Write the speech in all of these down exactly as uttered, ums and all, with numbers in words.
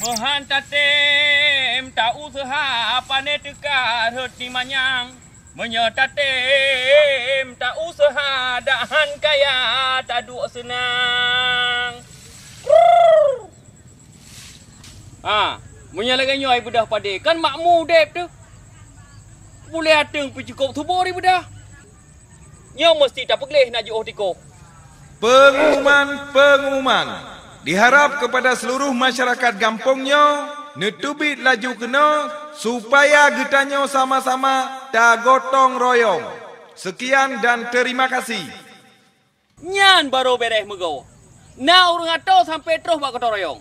Meuhan tatem ta useuha, pane teuka rhot di manyang. Meunyoe tatem ta useuha, dak han kaya taduek seunang. Ha, meunyoe lagèe nyoe beudoh padé, kan makmu udép teuh. Puléh ateueng pih cukôp subur ibeudoh. Nyoe meuseuti tapeugleh na jiôh tikoh. Pengumuman, pengumuman. Diharap kepada seluruh masyarakat gampông nyoe neuteubiet laju keunoe supaya geutanyoe sama-sama tagotong royong. Sekian dan terima kasih. Nyan barô bèrèh meugoe. Na ureueng atoe sampoe troh bak gotong royong.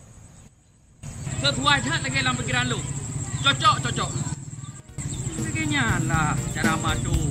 Seusuai that lagèe lam pikeran lôn. Cocok, cocok. Lagèe nyan lah cara mandum.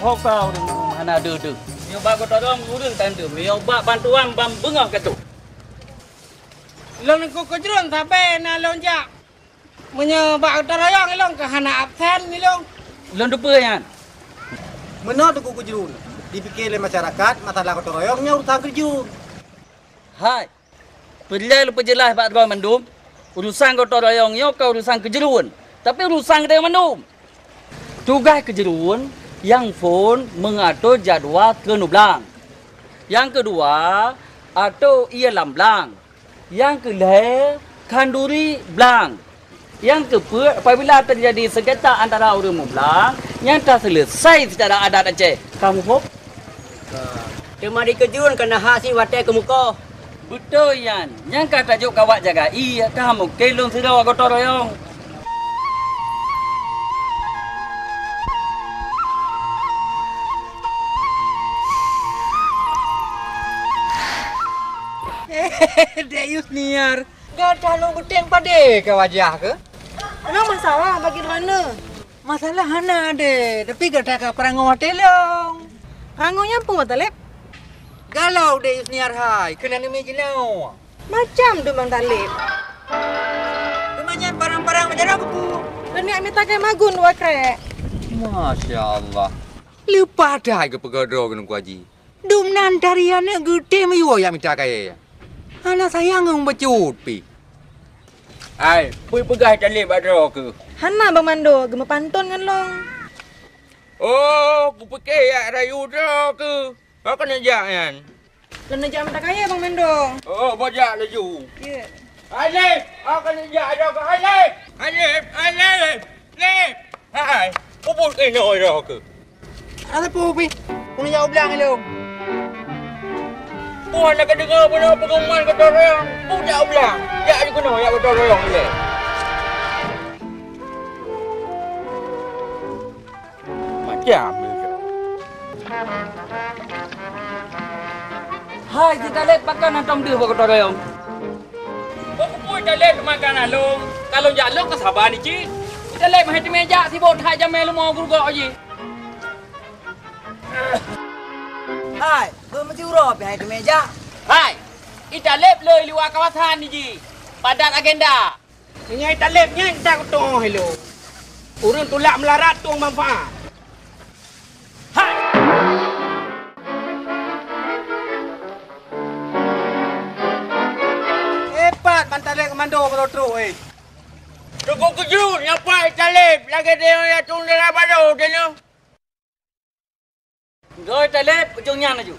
Ho ka ureueng hana deuh-deuh. Meunyoe bak gotong royong ureueng tan deuh, meunyoe bak bantuan ban beungoh ka troh. Lôn keu keujruen sabe na lôn jak. Meunyoe bak gotong royong ilong ka hana absen ilong. Lôn teupeue nyan. Meunoe Teungku Keujruen, dipike lé masyarakat masalah gotong royong nyoe urusan keujruen. Hai, peureulèe lôn peujeulaih bak droe mandum, urusan gotong royong nyoe kon urusan keujruen, tapi urusan geutanyoe mandum. Tugaih keujruen nyang phôn meungato jadwal keuneublang. Nyang keudua, ato ié lam blang. Nyang keu lhèe, khanduri blang. Nyang keu peuet, apabila teujadi seungketa antara ureueng meublang, nyan taseuleusai seucara adat Aceh. Ka muphom? Teuma dikeujruen keu na hase watèe keumukoh. Beutôi nyan, nyang ka tajok kawat jaga ié, ka mungken lôn sidroe gotong royong. Dek Yusniar, gata lôn beuténg padé keu wajah keuh? Memang masalah bagi droeneuh. Masalah hana, Dek, tapi gata ka peuranggoe watèe lôn. Peuranggoe nyan peue, Bang Taleb? Galau, Dek Yusniar hai, keunan neumi jinoe. Macam dum Bang Taleb. Teuma nyan parang-parang meujaro keupeue? Lôn neujak mita kayèe magun dua krèk. Masya Allah. Leupah that geupeugah droe keuneuk Haji. Dum nan tari aneuk geutem yue jak mita kayèe. Hana sayang ngon bacut pih. Ai, peue peugah Taleb bak droe keuh? Hana Bang Mando, geumeupanton ngon lôn. Oh, kupike jak rayu droe keuh. Ho keuneuk jak nyan? Lôn neujak mita kayèe Bang Mando. Oh, bajak laju. Ye. Alif, ho keuneuk jak droe keuh Alif. Alif, Alif, Alif. Hai, peubuet keunoe droe keuh. Hana peue pih. Keuneuk jak u blang ilong. Peue hana kadeungoe bunoe peungumuman gotong royong? Peue jak u blang? Jak dikeunoe jak gotong royong ilèe. Macam ni. Hai, si Taleb, pakon hantom deuh bak gotong royong? Bak peue Taleb meukanan lôn? Ka lôn jak lôn ka saba ni cit. Si Taleb hai teumé jak sibok that jamé leumo gurugok jih. Hai, beuh meusiuroe pih hai teumé jak. Hai, si Taleb lôn i luwa kawasan ni jih. Padat agenda. Nyan Taleb nyan that kutu'oh ilôn. Ureueng tulak meularat tueng manfaat. Hai! Hebat Bang Taleb komando baro trok, eh. Teungku Keujruen, nyan pat Taleb lagèe deungon ya tueng dalam balo teuh nyoe. Droe Taleb ujong nyan laju.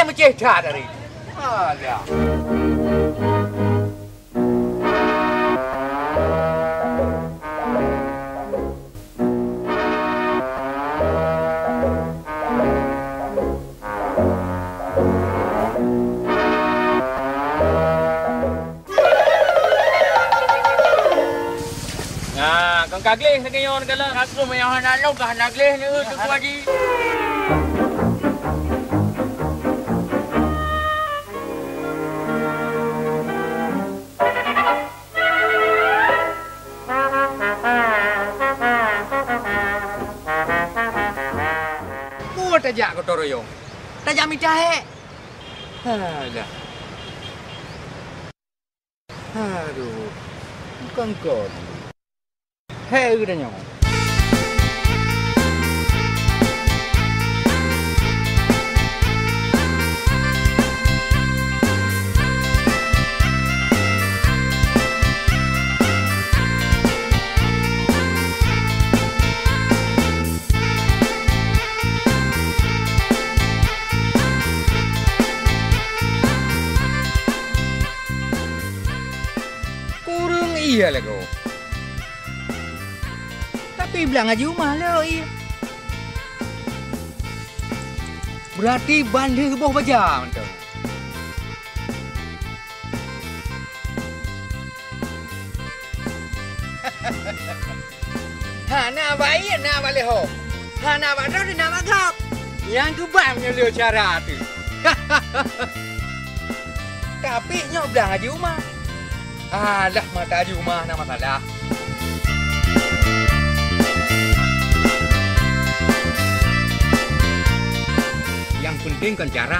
Meucéh that hari. Alah. Nah, kon ka gleh lagèe nyoe galak. Aku meuh hana lôn ka hana gleh ni, Teungku Haji. Peue tajak gotong royong? Tajak mita hék. Alah. Aduh, kon kon. Hék geutanyoe. Kureueng ie lagoe. Tapi blang Haji Uma le ie. Beurati ban lheueh boh baja mantong. Hana bak ie na bak leuho. Hana bak droe na bak gob. Nyang keubah meunyoe lé cara teuh. Tapi nyoe blang Haji Uma. Alah, mata Haji Uma na masalah. Nyang penting kon cara.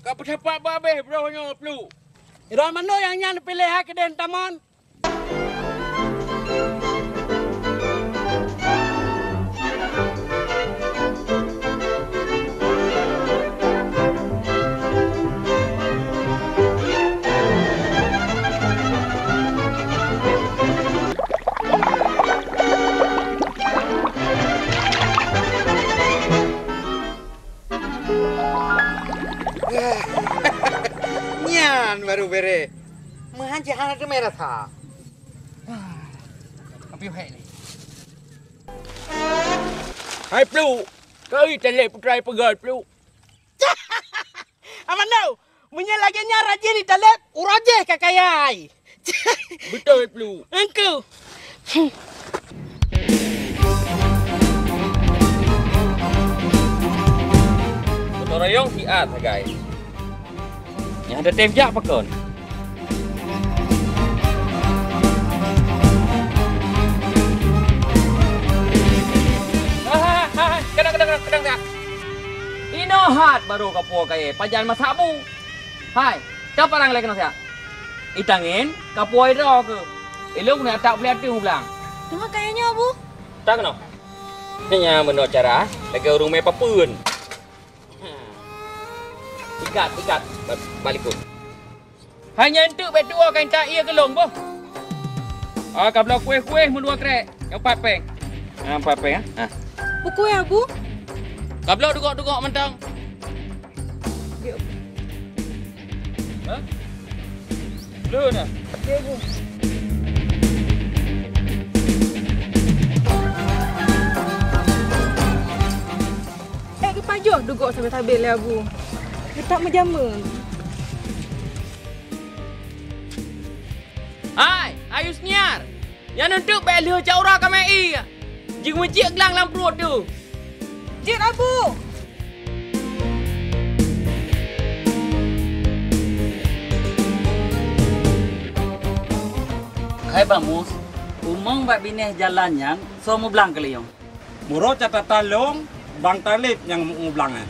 Ka peusapat babeh broh nyoe, Pluek. Droe manoe nyang nyan piléh hai keudeh tamon. Nyan baru bereh. Meuhan cit hana teumé rasa. Api hék ni. Hai Pluek, keu talèp putra peugah Pluek. Amano, meunyoe lagèe nyan rajin italèp, uroe jéh ka kaya. Beutôi, Pluek. Engku. Gotong royong siat sagai. Nyang teutem jak pakon? Hai, hai, hai, hai. Keudang, keudang, keudang, keudang, keudang. Inoe hat barô kapoe kayèe pajan masak bu. Hai, ka parang lé keunoe siat. Itangen, kapoe droe keuh. Ilôn keuneuk atak beuliateueng u blang. Teuma kayèe nyoe, Bu? Tak keunoe. Nyan meunoe cara, lagèe ureueng mé papeuen. Ikat, ikat, ba-, balikot. Hai nyan teuk bèk tuwoe ka intat ie keu lôn boh. Ah, kabloe kueh-kueh meudua krèk, nyang pat péng. Ah, pat péng, ah. Ah. Peue kueh, Abu? Kabloe dugok-dugok mantong. Hah? Lôn ah. Ék geupajoh dugok sabé-sabé lé Abu. Geutak meujameun. Hai, hai Yusniar! Nyan eunteuk bèk lheueh cak uroe ka mé ié. Jeuet meucék glang lam pruet teuh. Jeuet, Abu! Hai Bang Mus, umong bak binéh jalan nyan soe mublang keu liyong? Meunurot catatan lôn, Bang Talib nyang mublang nyan.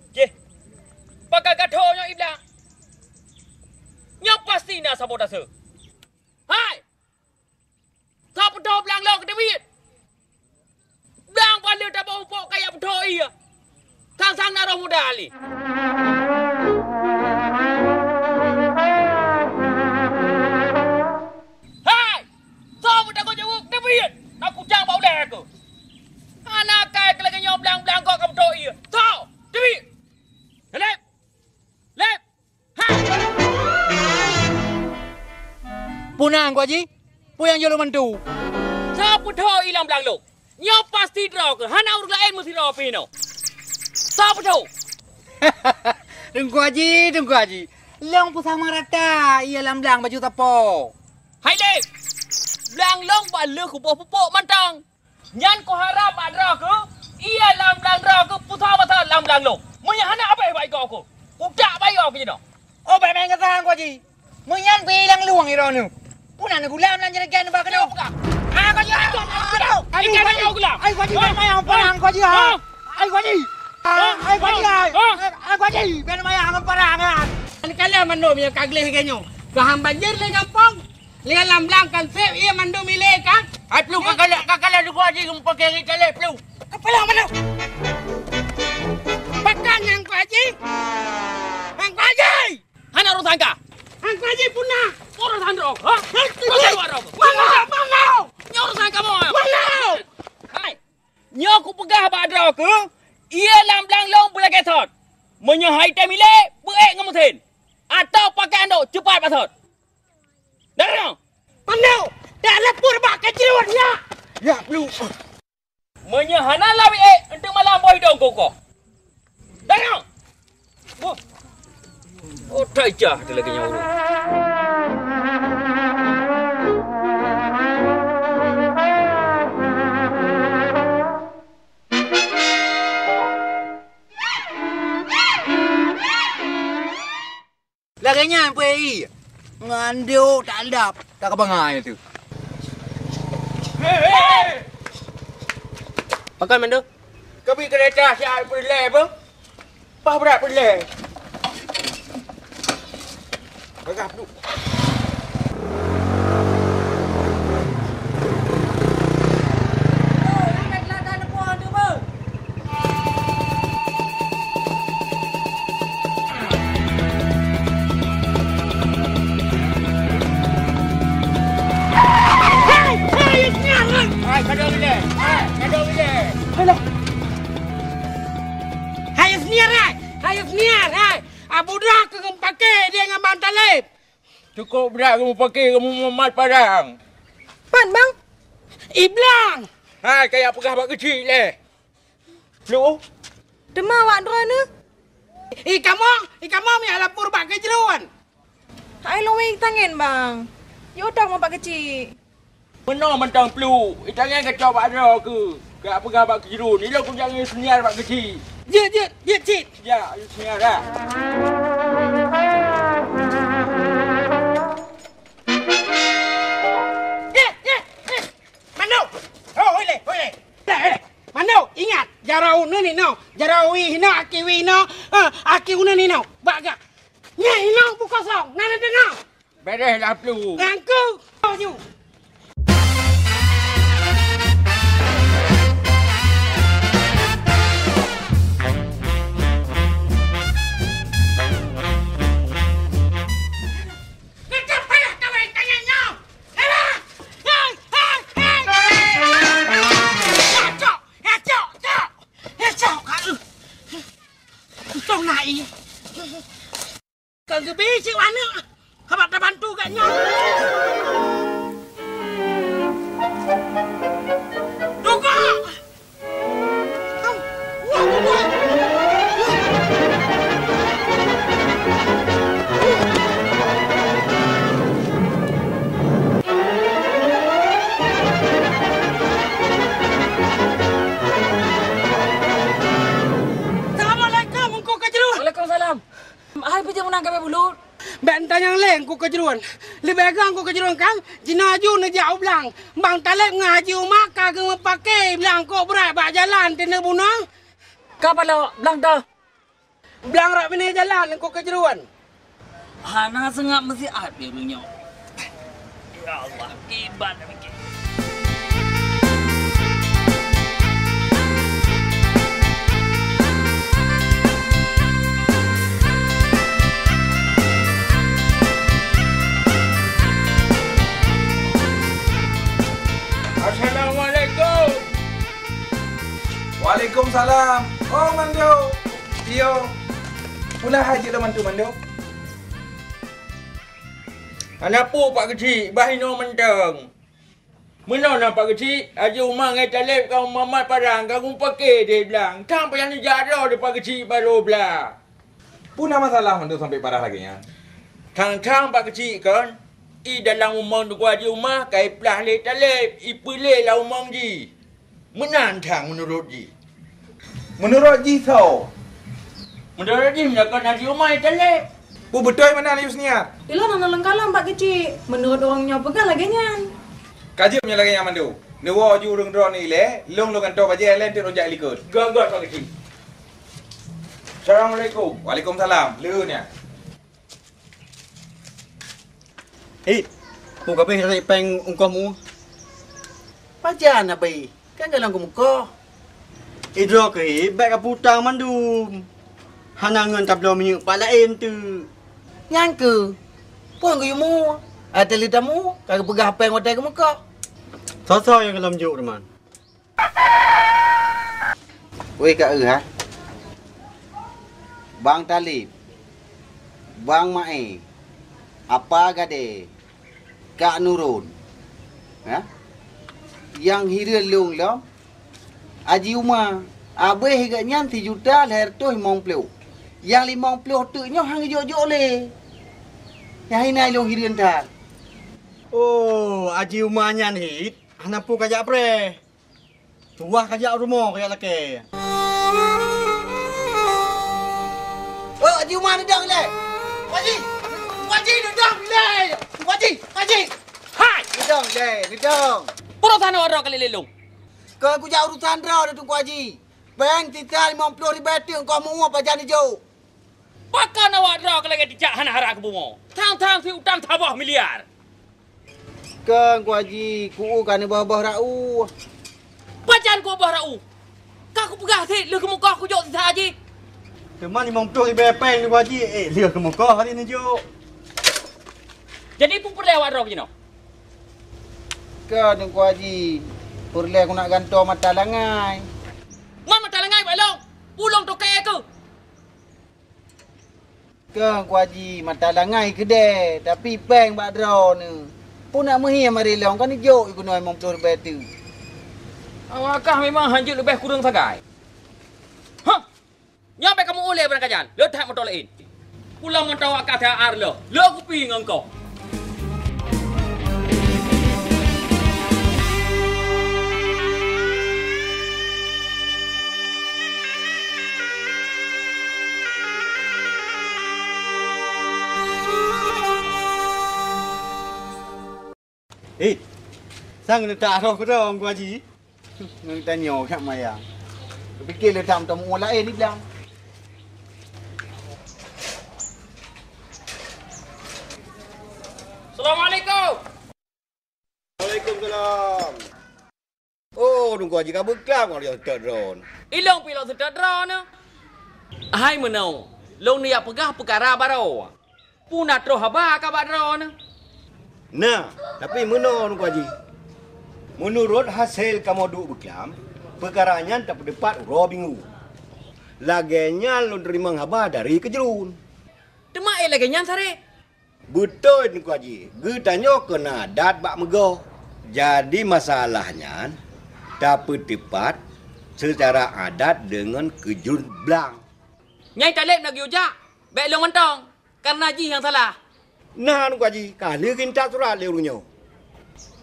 Ceh. Pakon ka tho nyoe i blang? Nyoe pasti na saboh tase. Hai! Soe peutho blang lôn keu teubiet? Blang ban lheueh tabôh upok kajak peutho ie. Sang-sang na roh muda lé. Hai! Soe meutanggong jaweueb, teubiet! Na kucang bak ulèe keuh. Hana akai keu lagèe nyoe blang-blang gob ka peutho ie. Soe? Teubiet! Lép! Lép! Hai! Peue na, Teungku Aji? Peue nyang jeuet lôn bantu? Soe peutho ie lam blang lôn? Nyoe pasti droe keuh, hana ureueng laén meusidroe pih nyoe. Soe peutho? Teungku Aji, Teungku Aji. Lôn peusama rata ie lam blang baju sapo. Hai lé! Blang lôn ban lheueh kuboh pupuk mantong. Nyan kuharab bak droe keuh, ie lam blang droe keuh peusama that lam blang lôn. Meunyoe hana abéh bak igoe keuh, kudak bak igoe keuh jinoe. Oh, bèk meu'en gata, Teungku Aji. Meunyan pih ilang luwang droeneuh. Peue na neugulam lam jerigen bak keunoe? Ah, Teungku Aji, ah, aduh, aduh, aduh. Ikan aduh, aja ugulam. Ai, Teungku Aji, bèk mayang parang, Teungku Aji, ah. Ai, Teungku Aji. Ah, ai, Teungku Aji, ai. Ai, Teungku Aji, bèk mayang parang, ah. Kan kalian mandum nyang ka gleh lagèe nyoe. Ka han banjir lé gampông. Lé lam blang kan sép ie mandum ilèe kan? Ai, Pluek, ka kalheuh, ka kalheuh Teungku Aji geumeupaké ri kalèe, Pluek. Keupeuleuh mandum. Pakon nyan, Teungku Aji? Teungku Aji! Hana urusan kah? Teungku Aji peue na? Urusan droe, ha? Urusan droe. Mana? Mana? Nyoe urusan kamoe. Mana? Hai. Nyoe kupeugah bak droe keuh, ie lam blang lôn beulagèe sot. Meunyoe han item ilèe, beuék ngon meusén. Atawa pakai andok, ceupat bak sot. Dengoe! Pandeu! Dak leupur bak keujeurot nyak! Ya, Pluek. Meunyoe hana lawét ék, eunteuk malam boh idong kokoh. Dengoe! Boh. Oh, that ijah ada lagèe nyan ureueng. Lagèe nyan peue ie? Ngon dok tak dap, tak kebangai tu. Pakon mandum? Keubiet keureta siat peureulèe beuh. Paih brat peureulèe. Bagah peuduek. Hai, hai, hai, hai, hai. Hai, hai, hai. Hai, hai, hai. Hai, hai, hai. Abu dah keu geumeupaké dia ngon Bang Taleb. Cukôp brat geumeupaké, geumeumat padang. Pat, Bang? I blang. Hai, kajak peugah bak keuchik lé. Lu. Teuma awak droeneuh? I kamoe, i kamoe meuiyak lapor bak keujeurôn. Hai lôn wéng tangen, Bang. Yue udang bak keuchik. Meunoe mantong Pluek, itangen kacok bak droe keuh, kajak peugah bak keujeurôn, ilôn kujak ngon Yusniar bak keuchik. Jeuet, jeuet, jeuet cit. Jak, Yusniar dah. Eh, eh, eh. Mano? Oh, hoi lé, hoi lé. Leh, leh. Mano? Ingat, jaroe uneuen inoe, jaroe wie inoe, aki wie inoe, eh, aki uneuen inoe. Bak gak. Nyan inoe bukosong, na neudeungoe? Beureh lah, Pluek. Ngangku. Maju. Ngangkat payah kawin tangan nyoe. Elah. Hei, hei, hei. Ya, cok. Ya, cok, cok. Ya, cok, Kak. Untung na ie. Ka geubi cit aneuk, haba tabantu geuh nyoe. Tunggu! Assalamualaikum, Teungku Keujeurôn. Waalaikumsalam. Hai peue jeuet meunan kabeh bulut? Bèk tanyong lé Teungku Keujeurôn. Leubeh gèt Teungku Keujeurôn kan, jinoe aju neujak u blang. Bang Taleb ngon Haji Uma ka geumeupaké blang kok brat bak jalan teuneuk bunoe. Ka palok, blang toh. Blang rot binéh jalan, Teungku Keujruen. Hana seungab meusiat lé ureueng nyoe. Ya Allah, kiban mikir. Assalamualaikum. Waalaikumsalam. Oh, Mando. Iyo. Pula hai jeuet lom antu, Mando. Hana peue, Pak Keuchik, bah inoe mantong. Meunoe na, Pak Keuchik, Haji Uma ngon Taleb ka mumat parang, ka mupake di blang. Thang payah neujak droe di Pak Keuchik baro blang. Peue na masalah Mando sampai parah lagèe nyan? Thang-thang Pak Keuchik kon, i dalam umong Teungku Haji Uma ka iplah lé Taleb, ipeulé lam umong jih. Meunan thang meunurot jih. Meunurot jih soe? Meunurot jih meunyoe kon Haji Uma i Taleb. Peue beutôi meunan, Yusniat? Ilôn hana lôn kalon, Pak Keuchik. Meunurot ureueng nyoe peugah lagèe nyan. Ka jeuet meunyoe lagèe nyan, Mando. Neuwoe ju ureueng droeneuh ilèe, lôn lôn gantoe bajèe lé, enteuk lôn jak likot. Göt-göt, Pak Keuchik. Assalamualaikum. Waalaikumsalam. Leueh nyan. Hit, peue ka abéh tasék péng ongkoh meu? Pajan abéh, kan gohlom keumeukoh. Idroe keuh Hit, bèk kapeutang mandum. Hana ngon tabloe minyeuk pat laén teuk. Nyan keuh, phôn geuyue mu, watèe lheueh tamu, ka geupeugah péng watèe keumeukoh. Soe-soe nyang gohlom jok, Ruman? Wéh ka eu ha. Bang Talib, Bang Mae, Apa Gade, Kak Nurun, ha? Nyang hireuen lôn lom, Haji Uma, abéh geuh nyan sijuta lhèe reutôh limong plôh. Nyang limong plôh teuk nyoe han geujok-jok lé. Nyang hina lôn hireuen that. Oh, Haji Uma nyan Hit, hana peue kajak preh. Tuwah kajak rumoh kajak lakèe. Oh, Haji Uma neudong ilèe. Haji! Haji neudong ilèe! Haji! Haji! Hai! Neudong ilèe, neudong. Urosan awak droe ka lé lôn. Keu kujak urosan droe Teungku Haji. Péng sisa limong plôh ribèe teuk ongkoh meu pajan neujok. Pakon awak droe ka lagèe cicak hana harap keu bumoe. Thang-thang si utang saboh miliar. Keu Teungku Haji, ku u ka neuboh-boh rau. Pajan ku boh rau? Ka kupeugah cit lheueh keumeukoh kujok sisa jih. Teuma limong plôh ribèe péng Teungku Haji, eh, lheueh keumeukoh hari neujok. Jadi peue peureulèe awak droe jinoe? Keu Teungku Haji, peureulèe keuneuk gantoe mata langai. Ngon mata langai bak lôn, ulôn tokè keuh. Keu Teungku Haji, mata langai keudè, tapi péng bak droeneuh. Peue nak meuhiem ari lôn, ka neujok keunoe limong plôh ribèe teuk. Awak kah memang hanjeuet leubeh kureueng sagai. Hah! Nyoe bèk kamoe ulèe beurangkajan, le that moto laén. Pulang mantong awak kah that ar lôn, le kupi ngon kah. Eh, sang neutak roh keudroe Teungku Haji. Ngon tanyoe kat maya. Kupike le tam tamu laén di blang. Assalamualaikum. Waalaikumsalam. Oh, Teungku Haji ka beuklam ngon lôn seutôt droeneuh. Ilôn pih lôn seutôt droeneuh. Hai meunoe, lôn neujak peugah peukara barô. Peue na troh haba ka bak droeneuh? Na, tapi meunoe Teungku Haji. Meunurot hasé kamoe duek beuklam, peukara nyan tapeuteupat uroe Minggu. Lagèe nyan lôn teurimong haba dari Keujruen. Teuma éh lagèe nyan saré? Beutôi Teungku Haji, geutanyoe keu na adat bak meugoe. Jadi masalah nyan tapeuteupat seucara adat deungon Keujruen blang. Nyai Taleb na geuyue jak, bèk lôn mantong. Kareuna jih nyang salah. Na Teungku Haji, ka lheueh geuintat surat lé ureueng nyoe.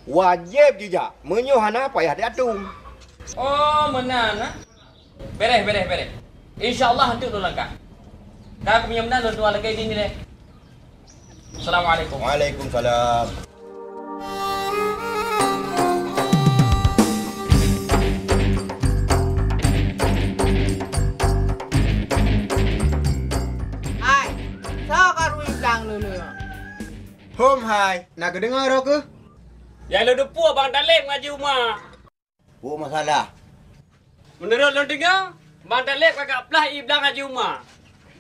Wajéb jijak, meunyoe hana payah diatong. Oh, meunan, nah. Bèrèh, bèrèh, bèrèh. Insya Allah, enteuk lôn langkah. Ka keu meunyoe meunan lôn tuan lagèe nyoe lé. Assalamualaikum. Waalaikumsalam. Hom hai, na geudeungoe droe keuh? Nyang lôn teupeue Bang Taleb ngon Haji Uma. Peue masalah? Meunurot lôn deungoe, Bang Taleb ka gak plah ié blang Haji Uma.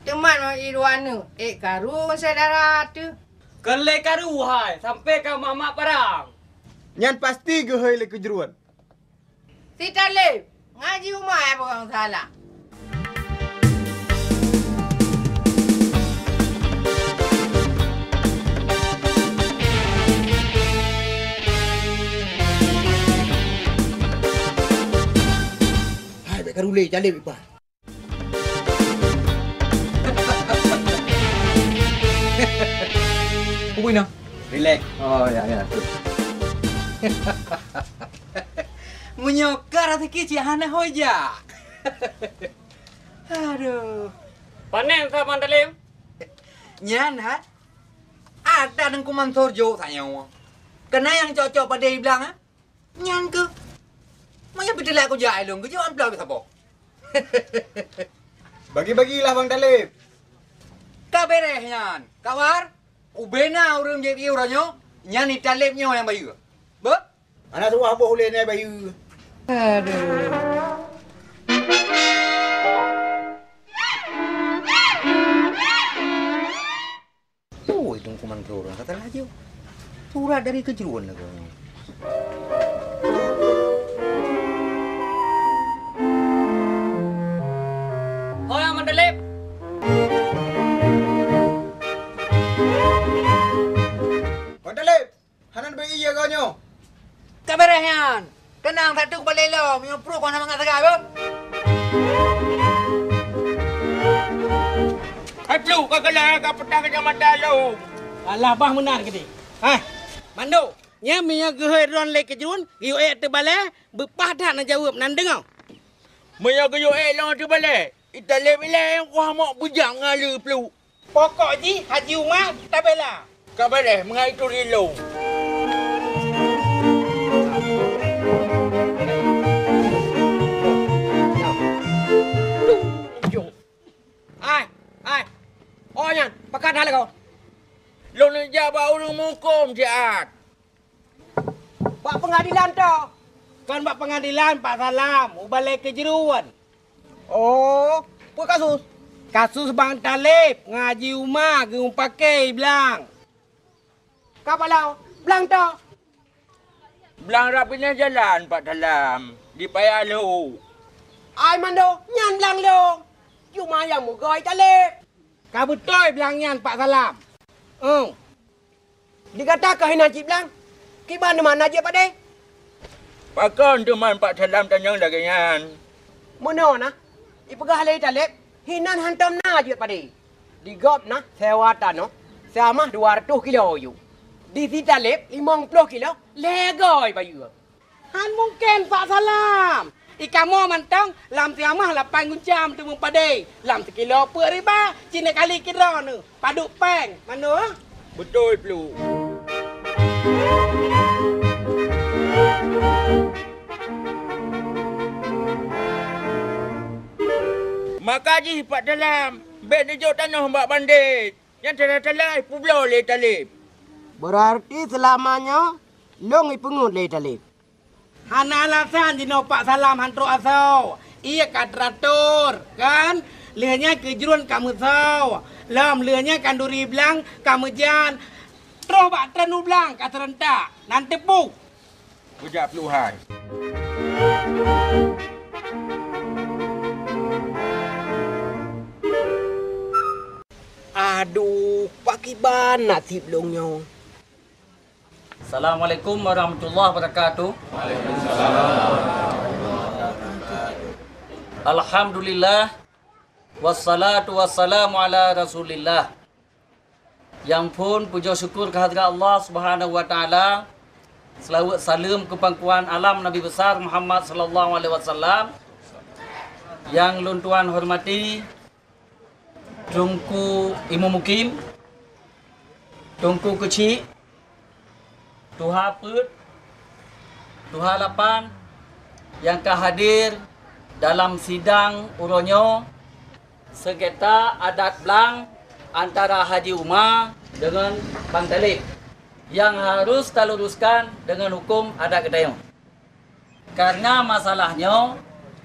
Teuma ngon ié dua neuk, ék karu syedara teuh. Kon lé karu hai, sampoe ka mak-mak parang. Nyan pasti geuhôi lé keujeuruan. Si Taleb, ngon Haji Uma nyang peugah salah. Hai, bèk karu lé, Taleb ipat. Ubui noh. Relax. Oh, ya, ya, tu. Meunyoe ka raseuki cit hana ho jak. Aduh. Panen sa Bang Taleb? Nyan, ha? Ada Teungku Mansur jok sa nyoe. Keunan nyang cok-cok padé ié blang, ha? Nyan keuh. Meunyoe beuteulat kujak ilôn, geujok amplop saboh. Bagi-bagilah Bang Taleb. Ka beureh nyan. Ka war, ubena ureueng jieb ié uroe nyoe, nyan si Taleb nyoe nyang bayeue. Beuh? Hana tuwah boh ulèe nyan bayeue. Aduh. Ui, Teungku Mansur, ka salah jeuet. Surat dari keujeuruan lagoe nyoe. Hoi, Ahmad Taleb! Ahmad Taleb! Hana neubri ié goe nyoe. Ka beureh nyan. Keunong, satu kubalek lom, meunyoe pruet kon hana mangat sagai, beuh. Hai Pluek, ka galak ka peutang kacamata lôn. Alah, bah meunan keudeh. Hai, Mando, nyan meunyoe geuhôi droen lé keujeuruan, geuyue ék ateueh balée, beupah that na jaweueb nan deungoe. Meunyoe geuyue ék lôn ateueh balée, i Taleb ilée nyang kuah mok beujam ngon aleue Pluek. Pokok jih Haji Uma tabela. Ka baleh meungai turi lôn. Ai, ai. Oh nyan, pakat hal kau. Lôn jak bak ureueng meuhukôm siat. Bak peungadilan toh? Kon bak peungadilan, Pak Salam, u balée keujeuruan. Oh, peue kasus? Kasus Bang Taleb ngon Haji Uma geumeupaké blang. Ka bak lau, blang toh? Blang rab binéh jalan, Pak Salam, di Paya Lhok. Ai Mando, nyan blang lôn. Cuma nyang meugoe Taleb. Ka beutôi blang nyan, Pak Salam. Eng. Di gata keuh hinan cit blang, kiban teuma na jeuet padé? Pakon teuma Pak Salam tanyong lagée nyan? Meunoe na, ipeugah lé Taleb, hinan hantom na jeuet padé. Di gob na sewa tanoh, seumah dua reutôh kilo yue. Di si Taleb limong ploh kilo, lhée goe bayeue. Han mungken, Pak Salam! I kamoe mantong lam siamah lapan guncam teumeupadé, lam sikilo peuet riba, cit neukali keudroe neuh, padub péng, Mando. Beutôi, Pluek. Maka jih, Pak Salam, bék neujok tanoh bak bandét. Nyan teulah-teulah ipeubloe lé Taleb. Beurarti seulama nyoe lôn ipeungeut lé Taleb. Hana alasan jinoe Pak Salam han trok asoe. Ié ka teuratur, kan? Lheueh nyan keujeuruan ka meusoe. Lom lheueh nyan khanduri blang ka meujan. Troh bak treun u blang ka seurentak. Nan teupeu. Kujak Pluek hai. Aduh, pakiban naseb lôn nyoe. Assalamualaikum warahmatullahi wabarakatuh. Alhamdulillah, wassalatu wassalamu ala Rasulillah. Nyang phon pujoe syukur keu hadrat Allah Subhanahu wa Taala, seulaweuet saleuem keu pangkuan alam Nabi Besar Muhammad sallallahu alaihi wasallam. Nyang lôn tuan hormati, Teungku Imeum Mukim, Teungku Keuchik, Tuha Peuet, Tuha Lapan nyang ka hadir dalam sidang uroe nyoe, seungketa adat blang antara Haji Uma deungon Bang Taleb. nyang harôh taluruskan deungon hukôm adat geutanyoe. Kareuna masalah nyoe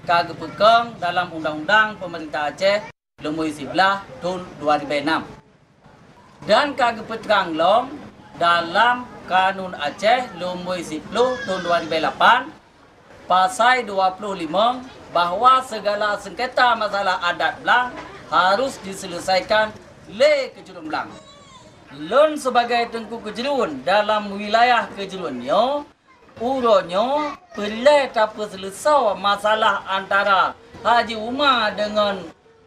ka geupeukong dalam Undang-undang Peumeurintah Aceh lumbôi siblaih thôn dua ribèe nam, dan ka geupeutrang lom dalam Kanun Aceh lumbôi siploh thôn dua ribèe lapan, pasai dua ploh limong, bahwa segala sengketa masalah adat blang harôh diseuleusaikan lé keujruen blang. Lôn sibagai teungku keujruen dalam wilayah keujruen nyoe, uroe nyoe peureulèe tapeuseuleusoe masalah antara Haji Uma deungon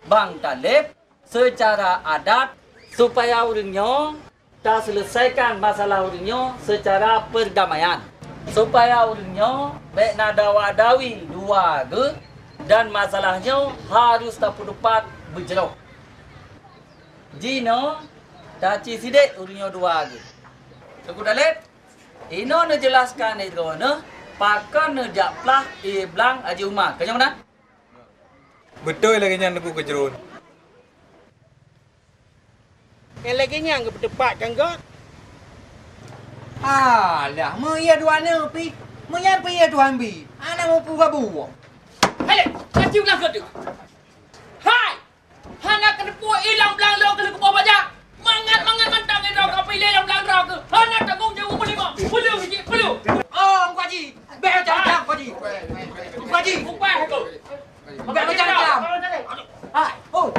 Bang Taleb seucara adat, supaya ureueng nyoe taseuleusaikan masalah ureueng nyoe seucara peurdamaian, supaya ureueng nyoe bèk na dawa-dawi dua geuh, dan masalah nyoe harôh tapeuteupat beujroh. Jinoe taci sidék ureueng nyoe dua geuh. Teungku Taleb, inoe neujeulaskon lé droeneuh pakon neujak plah ié blang Haji Uma. Ka nyoe meunan? Beutôi lagèe nyan, Teungku Keujruen. Nyang lagèe nyan geupeuteupat kan, Gôt? Alah, meuié dua neu pih. Meunyan pih ié Tuhan bi. Hana mupu gabu. Hai, lé, kaci ulah keu tu. Hai! Hana keuneupue ilang blang lôn keu leukupoh baja. Mangat-mangat mantong droe ka pilée lam blang droe keu. Hana tanggong jaweueb meunimong. Peuleuh jih, peuleuh. Oh, Teungku Haji. Bèk macam-macam, Teungku Haji. Teungku Haji. Bukan aku. Bèk macam-macam. Hai, oh.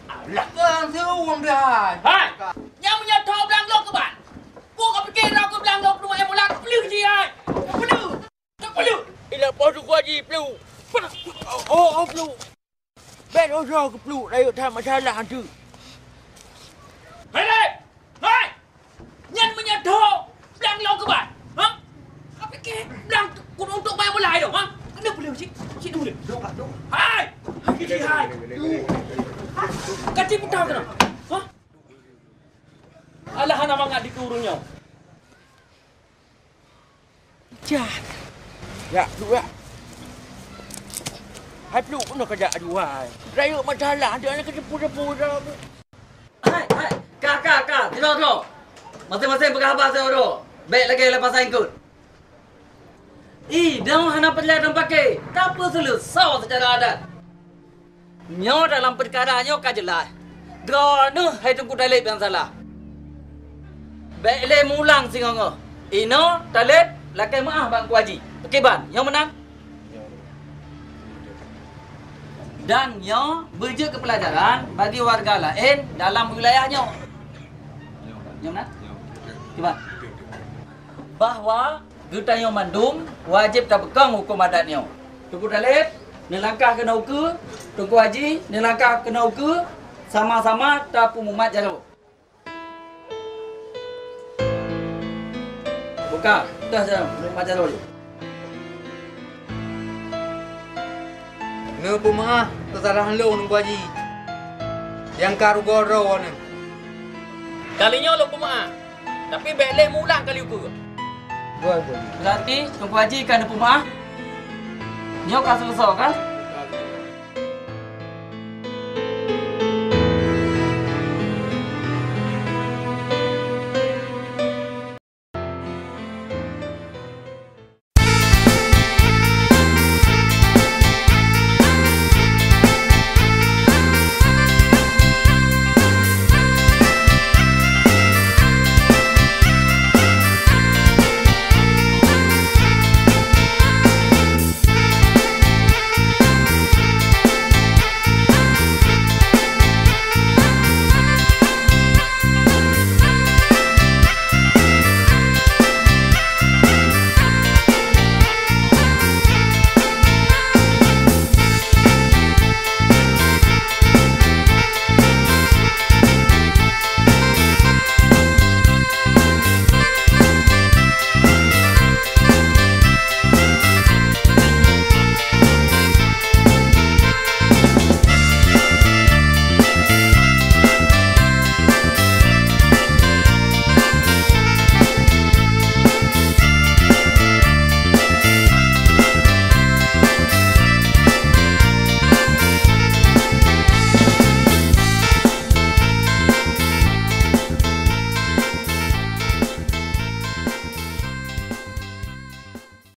Alah, kan seuwang dah. Hai. Nyang meunyoe tho blang lôn keu ban. Peue ka pike droe keu blang lôn keu rumoh Molan. Peuleuh jih, hai. Peuleuh. Peuleuh. Ilah poh Teungku Haji, peuleuh. Oh, oh, peuleuh. Bèk droe-droe geupluek rayeuk that masalah tu. Hai, hai! Hai! Nyan meunyoe tho blang lôn keu ban, ha? Ka pike blang untuk main bola tu, ha? Keuneuk peuleuh cit, cit dulu. Hai! Hai, hai! Ka cit putar keunoe, ha? Alah hana mangat dikeue ureueng nyoe. Jah. Ya, pluek, ya. Hai pluek, keunoe ka jak aju hai. Rayeuk masalah, dia nak ketepu-tepu dah. Hai, hai. Ka, ka, ka. Sidroe-droe. Maséng-maséng peugah haba sidroe-droe. Bèk lagèe leupah saingkot. Ih, dong hana peureulèe dong paké. Tapeuseuleusoe seucara adat. Nyoe dalam peukara nyoe ka jeulaih. Droeneuh hai Teungku Taleb nyang salah. Bèk lé mulang singoh-ngoh. Inoe Taleb lakèe meu'ah bak Teungku Haji. Oke ban, nyoe meunan? Dan nyoe beujeuet keu peulajaran bagi warga laén dalam wilayah nyoe. Nyoe meunan? Oke ban. Bahwa geutanyoe mandum wajéb tapeukong hukôm adat nyoe. Teungku Taleb, neulangkah keunoe ukeue, Teungku Haji, neulangkah keunoe ukeue, sama-sama tapeumumat jaroe. Buka, dah jaroe, mumat jaroe. Neupeumeu'ah keusalah lôn, Teungku Haji, nyang ka rugoe droe nyoe. Kali nyoe lôn peumeu'ah, tapi bèk lé mulang kali ukeue. Beurati Teungku Haji ka neupeumeu'ah? Nyoe ka seuleusoe kan?